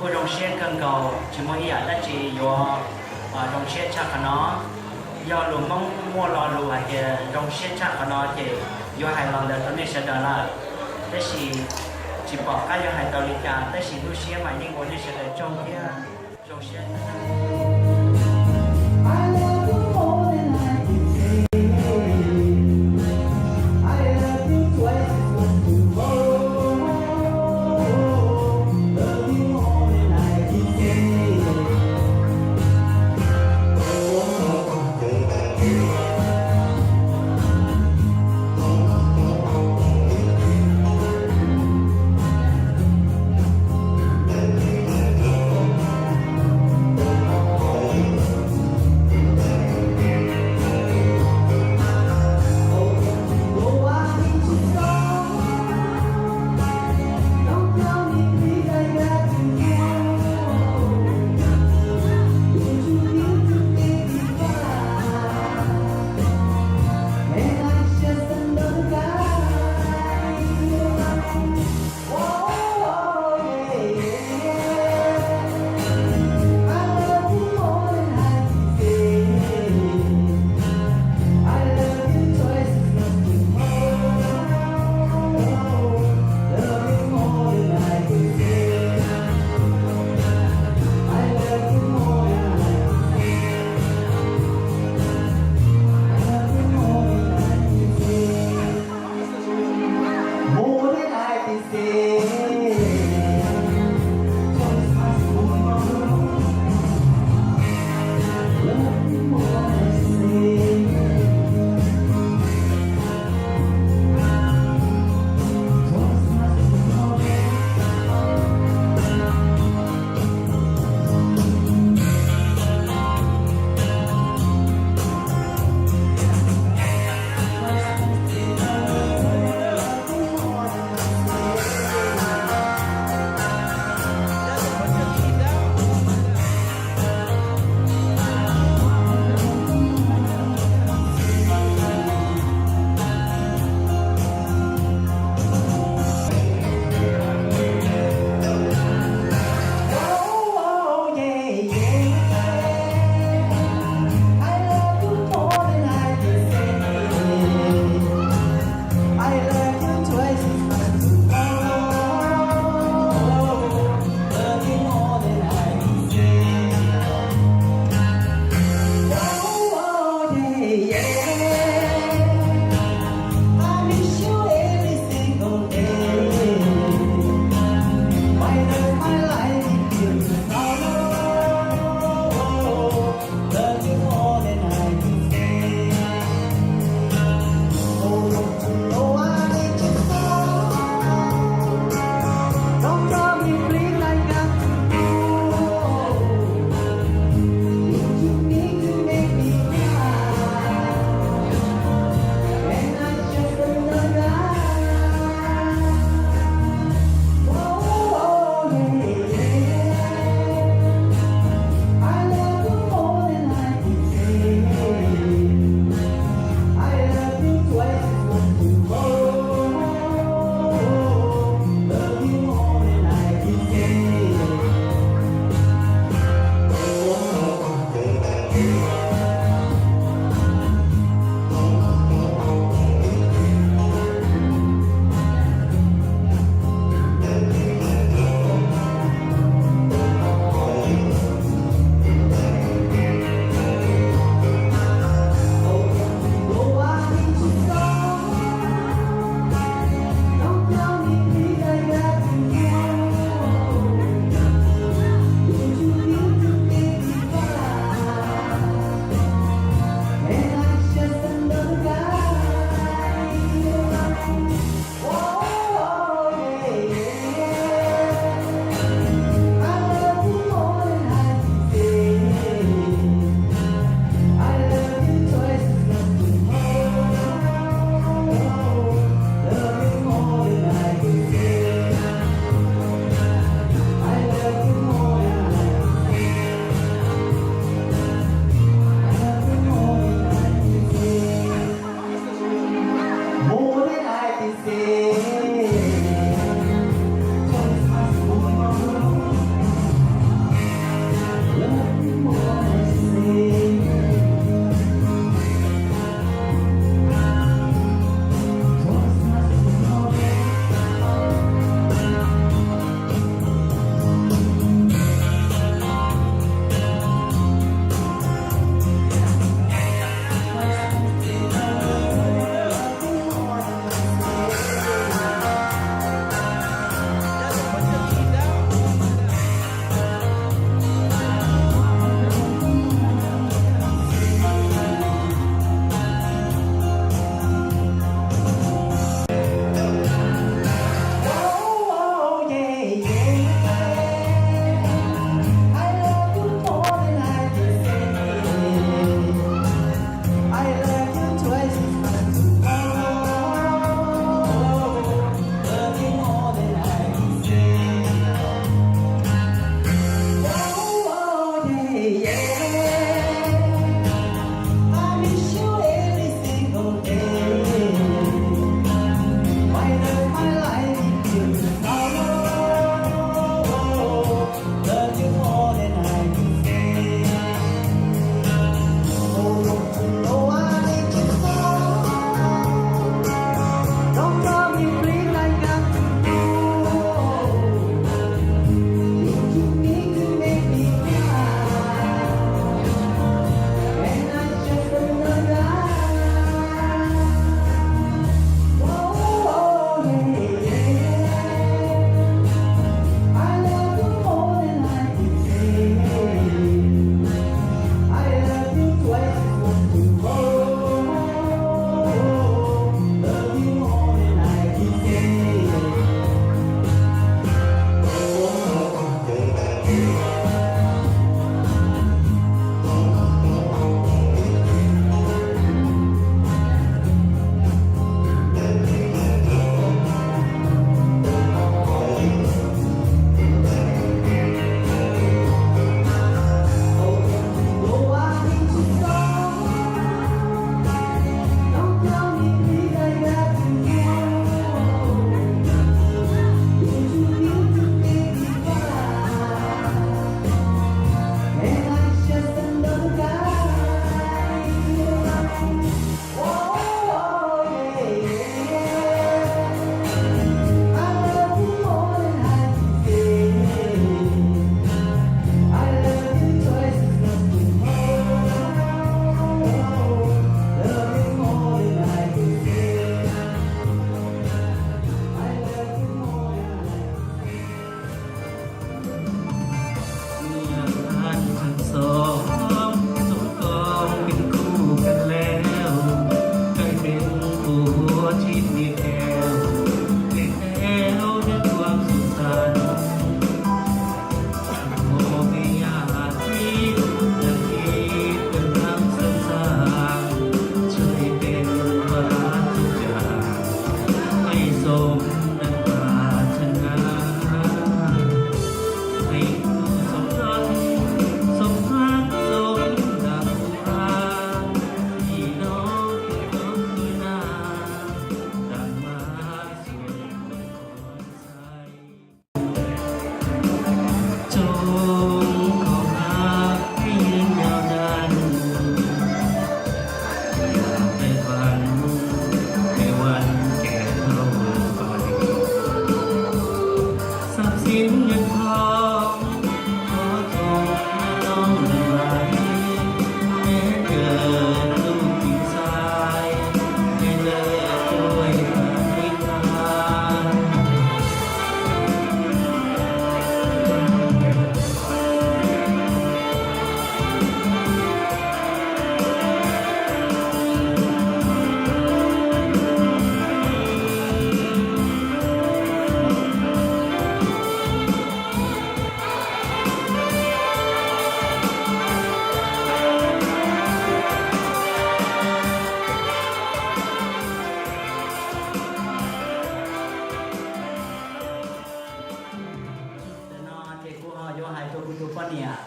Kuj zoo siab kawg nkaus, tsis muaj ib yam dab tsi yuav zoo siab tshaj qhov no. Yog lus Hmoob muaj lo lus hais tias zoo siab tshaj qhov no ces yuav hais los ntawd rau nej sawv daws lawm, tab sis tsis pom qab yuav hais tau li cas, tab sis lub siab mas yeej ua nej sawv daws tsaug thiab zoo siab. เมื่อรักทั้งสองสมปองเป็นคู่กันแล้ว ใครเป็นผัวที่มีแก้วเปลี่ยนแนวด้วยความสุขสันต์ ขอไม่อยากคิดจะคิดเป็นรักสั้นๆ ช่วยเป็นภาระทุกอย่าง ให้สมดังปรารถนา ให้คู่สมรักสมพักสมดังรา พี่น้องทุกคนด้วยนะ ดังมาส่วนบุญของใส จงขอรักให้ยืนยาวนาน อย่าไปฝันในวันแก่เฒ่าไป ทรัพย์สินเงินทองขอจงมาน้อมหลั่งไหล แม้เกิดลูกเป็นชาย ให้เลิศด้วยปณิธาน Ntawm no ces kuv ho yuav hais rau kuv tus poj niam,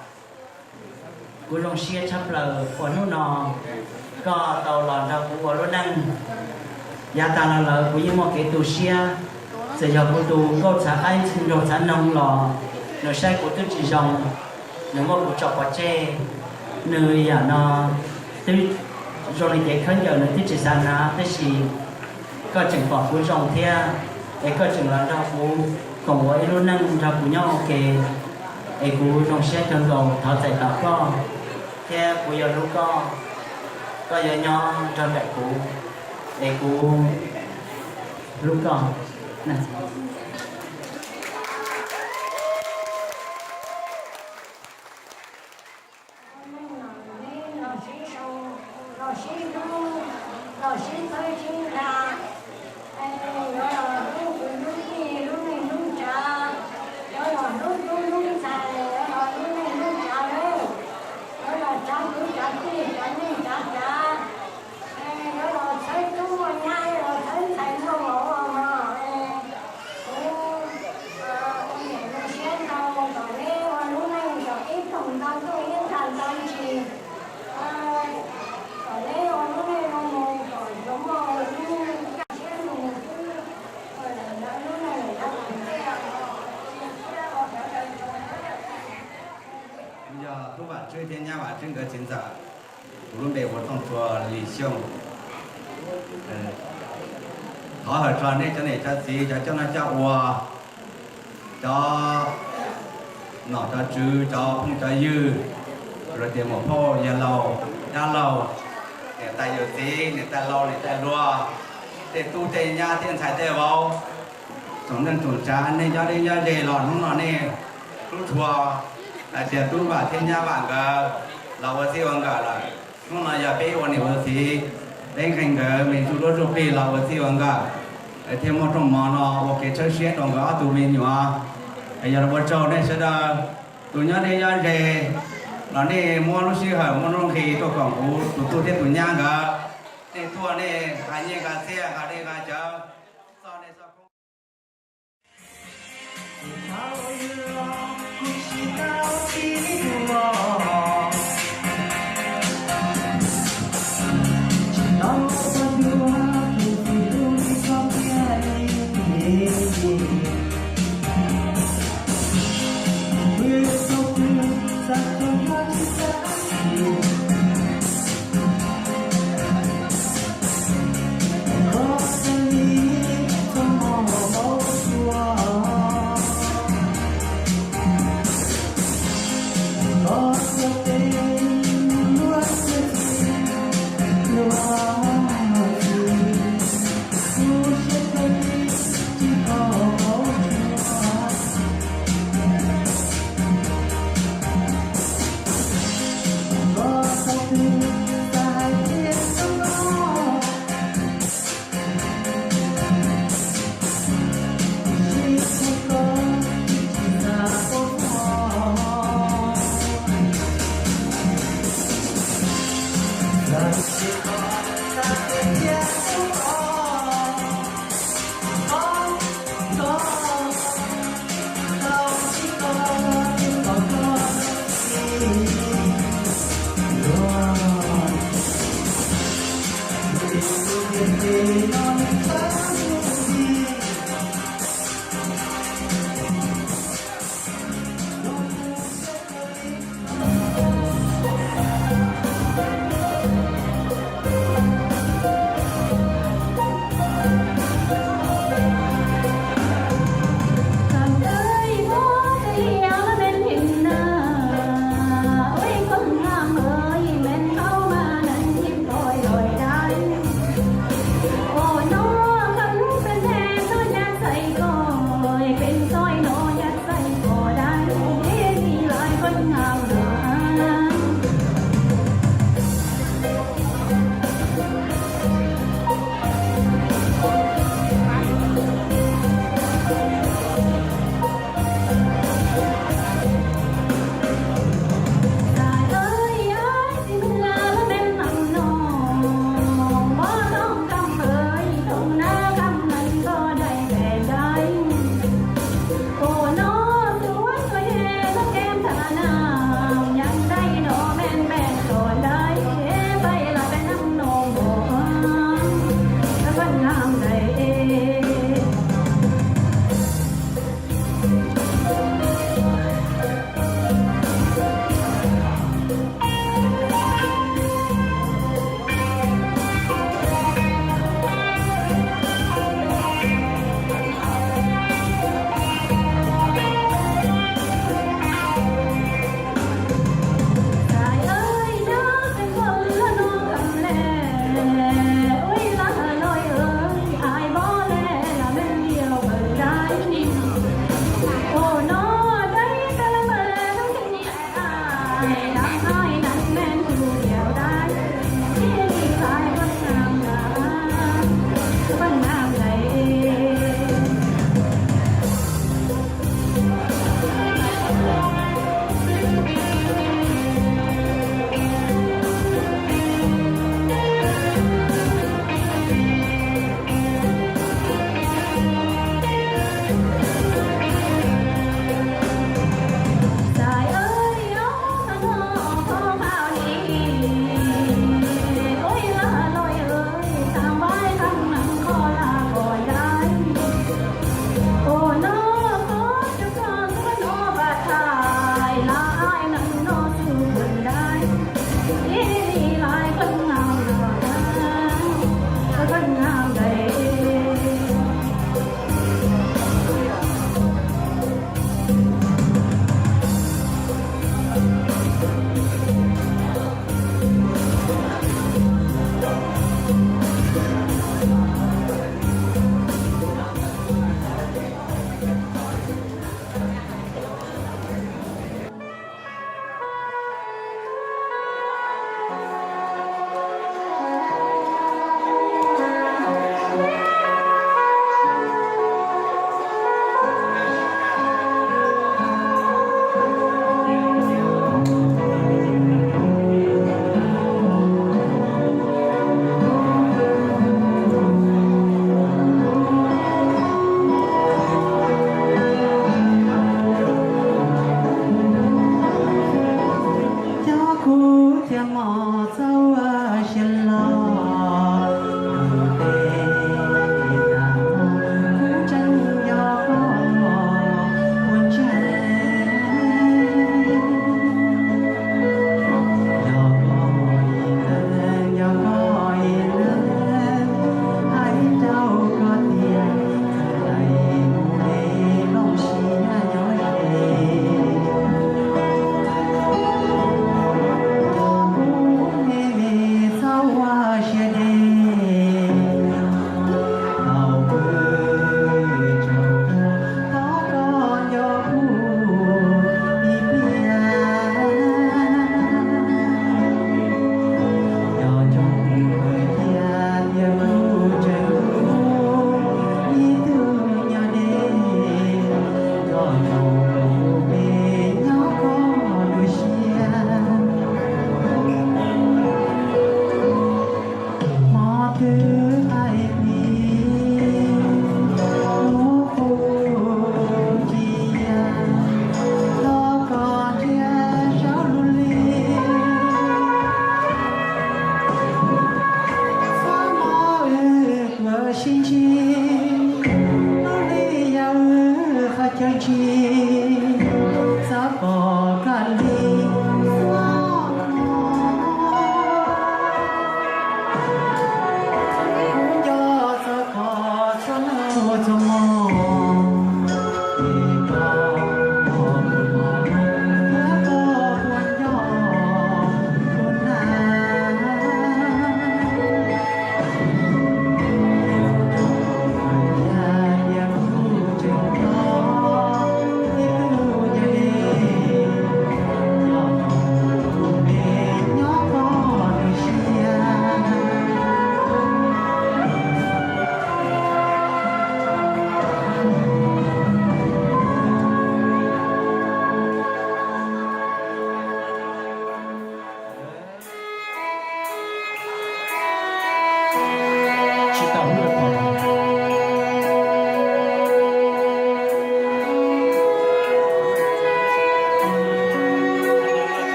kuv zoo siab tshaj plaws uas hnub no koj tau los nrog kuv ua lub neej. Yav tas los lawm kuv yeej muaj kev tu siab, txawm yog kuv tus nkauj txhav qaib nraug txhav noog los nws saib kuv twb tsis zoo, nws muab kuv tso pov tseg. Nws yam no twb zoo li kev khaub ncaws nws twb tsis xav hnav, tab sis koj tseem pom kuv zoo thiab, es koj tseem los nrog kuv koom ua ib lub neej nrog kuv nyob ua ke, es kuv zoo siab kawg nkaus. Thov txais tos koj, thiab kuv yuav hlub koj, koj yuav nyob nrog nraim kuv, es kuv hlub koj. Los sib sau, los sib hlub, los sib txhawb sib nqa, yuav los hlub kwv hlub tij, hlub neej hlub tsav, yuav los hlub tub hlub ntxhais, yuav los hlub neej hlub tsav lawm, yuav los tsav kwv tsav tij, tsav neej tsav tsav, yuav los txhawb tub muaj nyab, yuav los txhawb ntxhais muaj vauv os mog. Kuv ua niam zoo siab ntau kom neb ua lub neej kom ib tsoom ntau ntuj ib nta ntau ntsis, kom neb ua lub neej zoo mus kom yuav muaj lub neej kaj siab mus xwb. Ua lawm lawv lub neej lawm lawv tus ntej, ua siab ua sawv daws. Yog tub Vam Tswb thiab nyab Vam Tswb nkawd txiv ntxawm, kuv lub npe hu Tooj Tsua Lis Xyooj. Thov hawm rau nej cov niam cov txiv, cov coj noj coj ua, cov nom cov tswv, cov phooj cov ywg, los tias muam phauj yawg laus dab laug, niam tais yawm txiv, niam tais laus niam tais hluas, tej tub tej nyab tej ntxhais tej vauv, tsoom neej tsoom tsav, nej nyob deb nyob ze los hnub no nej hlub tshua hais tias tub Vam thiab nyab Vam nkawd los ua txij ua nkawm lawm. Hnub no yog peb ua niam ua txiv, peb nqee nkawd me ntsuj duab ntsuj plig los ua txij ua nkawm, thiaj muaj rooj mov no ua kev txhawb siab rau nkawd ob tug me nyuam. Yog los ua tsaug nej sawv daws. Tus nyob deb nyob ze los nej muab lub sij hawm muab nuj nqis tuaj koom kuv tus tub thiab tus nyab nkawd. Nej tuaj nej nqa nyiaj nqa txiaj nqa dej nqa cawv, txoj nej txoj koob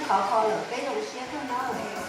Tau kho lawm, peb zoo siab kawg nawb.